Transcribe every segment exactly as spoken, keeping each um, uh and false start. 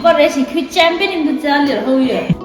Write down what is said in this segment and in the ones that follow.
པ་རེ་ཞིག་ཁྱོད་ཅམ་པེན་ཡིན་དུ་ཙལ་ལེར་ཧོ་ཡོད།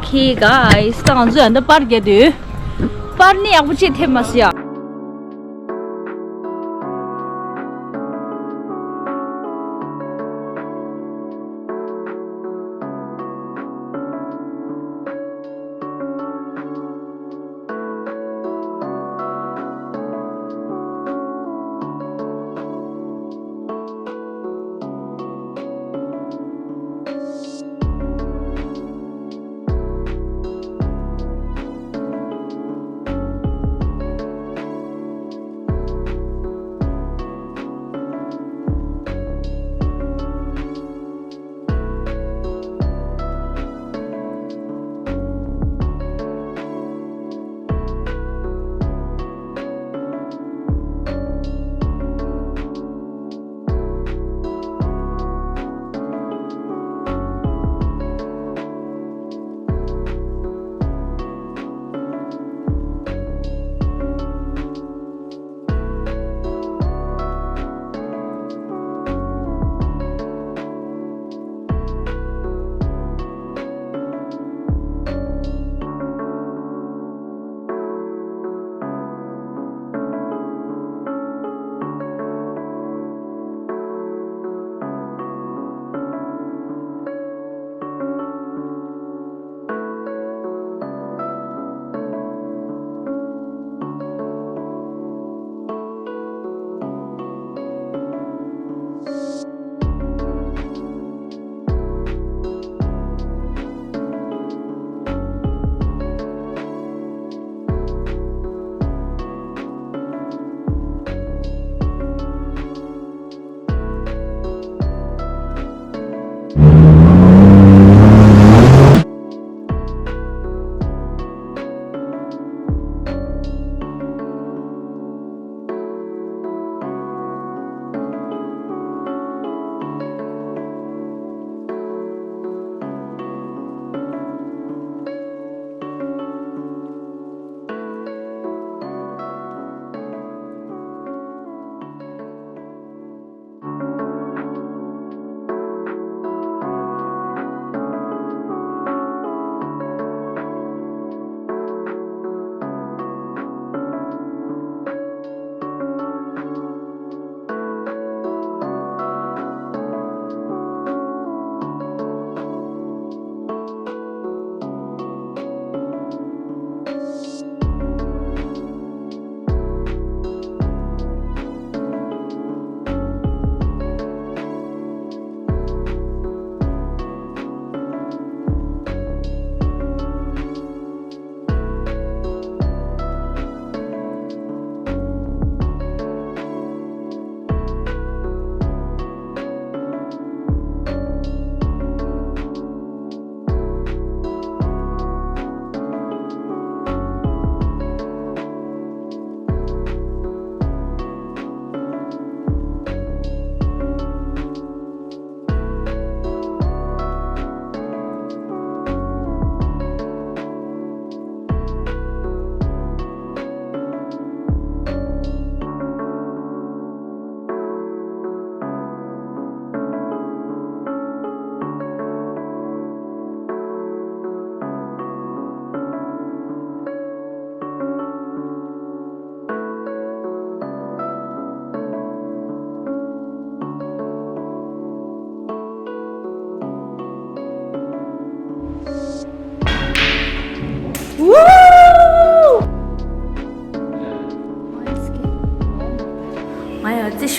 Okay guys, ད་ང་ཚོ་ཡང་ད་པར་རྒྱག་དུས། པར་ནི་ཡག་པོ་ཅིག་ཐེབས་མ་སོང་ཡ།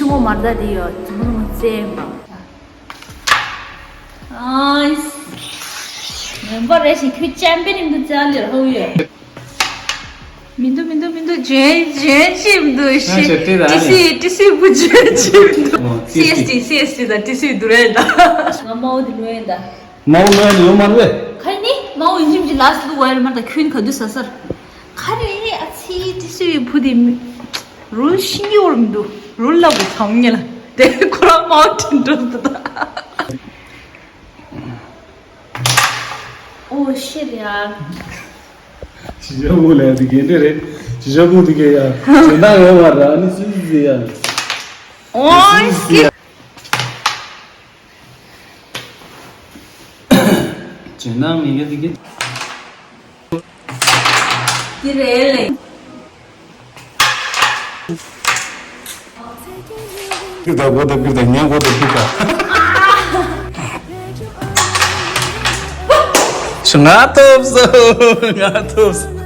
ཆུ་མོ་མར་ད་དེ་ཡོད། ཆུ་མོ་ལ་མོ་རྩེ་ཡིན་པ། ཨ། ངན་པ་རེ་ཞིག་ཁྱོད་ཅམ་པེན་ཡིན་འདུག་ཅ་ལེར་ཧོ་ཡོད། མི་འདུག་མི་འདུག་མི་འདུག་ཇོན་ཇོན་ཅི་མི་འདུག་ཤི། ཨ་ཅེ་ཏི་ད་ཏི་སི་ཏི་སི་བུ་ཇོན་ཅི་མི་འདུག་ཨོ། སི་ཨེས་ཏི་སི་ཨེས་ཏི་ད་ཏི་སི་དུ་རེད་ད། ང་མའོ་དི་ལོ་ཡིན་ད། མའོ་ལོ་ཡིན་ཡོ་མར་བེ། ཁ་ནི་མའོ་ཡིན་ཅིམ་ཅི་ལ་སི་ལུ་ཝའི་ལ་མར་ད་ཁྱོད་ག་དུས་ས་སར། ཁ་རེ་ཨ་ཚི་ཏི་སི་བུ་དི་རུལ་ཤིང་གི་འོར་མི་འདུག་རུལ་ལ་བུ་ཚང་ཉེ་ལ་དེ་ཁོ་རང་མའོ་དྲིན་འགྲོ་འདུག་ད། Oh shit ཡ། ཅི་ཞག་པོ་ལས་འདི་གེ་འདྲེ་རེད། ཅི་ཞག་པོ་འདི་གེ་ཡ། དོན་དག་ཡོད་མ་ར་ནི་སུ་ཟི་ཡ། Oh shit ཅི་ནང་མི་གེ་འདི་གེ། འདི་རེད་ལེ། ཀིར་ད་གོ་ད་ཀིར་ད་ཉན་གོ་ད་ཀིར་ད། ང་ཐོབ་སོང་། ང་ཐོབ་སོང་།